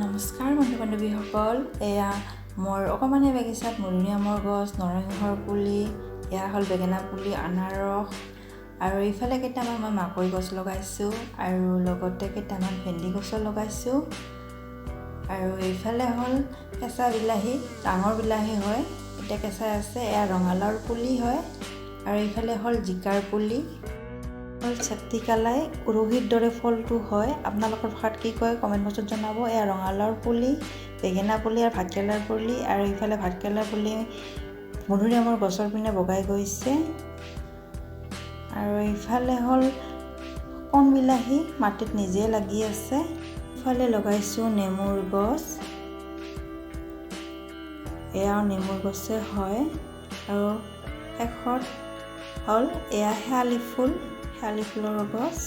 নমস্কাৰ বন্ধু বান্ধৱীসকল, এয়া মোৰ অকণমানি বাগিচাত মধুৰিআমৰ গছ, নৰসিংহৰ পুলি, এয়া হ'ল বেঙেনা পুলি, আনাৰস আৰু ইফালে কেইটামান মই মাকৈ গছ লগাইছোঁ আৰু লগতে কেইটামান ভেন্দি গছো লগাইছোঁ। আৰু এইফালে হ'ল কেঁচা বিলাহী, ডাঙৰ বিলাহী হয়, এতিয়া কেঁচাই আছে। এয়া ৰঙালাওৰ পুলি হয় আৰু এইফালে হ'ল জিকাৰ পুলি। হ'ল চেপটিকালাই, উৰহীৰ দৰে ফলটো হয়। আপোনালোকৰ ভাষাত কি কয় কমেণ্ট বক্সত জনাব। এয়া ৰঙালাওৰ পুলি, বেঙেনা পুলি আৰু ভাতকেৰেলাৰ পুলি। আৰু ইফালে ভাতকেৰেলাৰ পুলি মধুৰিআমৰ গছৰ পিনে বগাই গৈছে। আৰু ইফালে হ'ল কণ বিলাহী, মাটিত নিজে লাগি আছে। ইফালে লগাইছোঁ নেমুৰ গছ, এয়াও নেমুৰ গছে হয়। আৰু শেষত হ'ল এয়া শেৱালি ফুল, শেৱালি ফুলৰ গছ।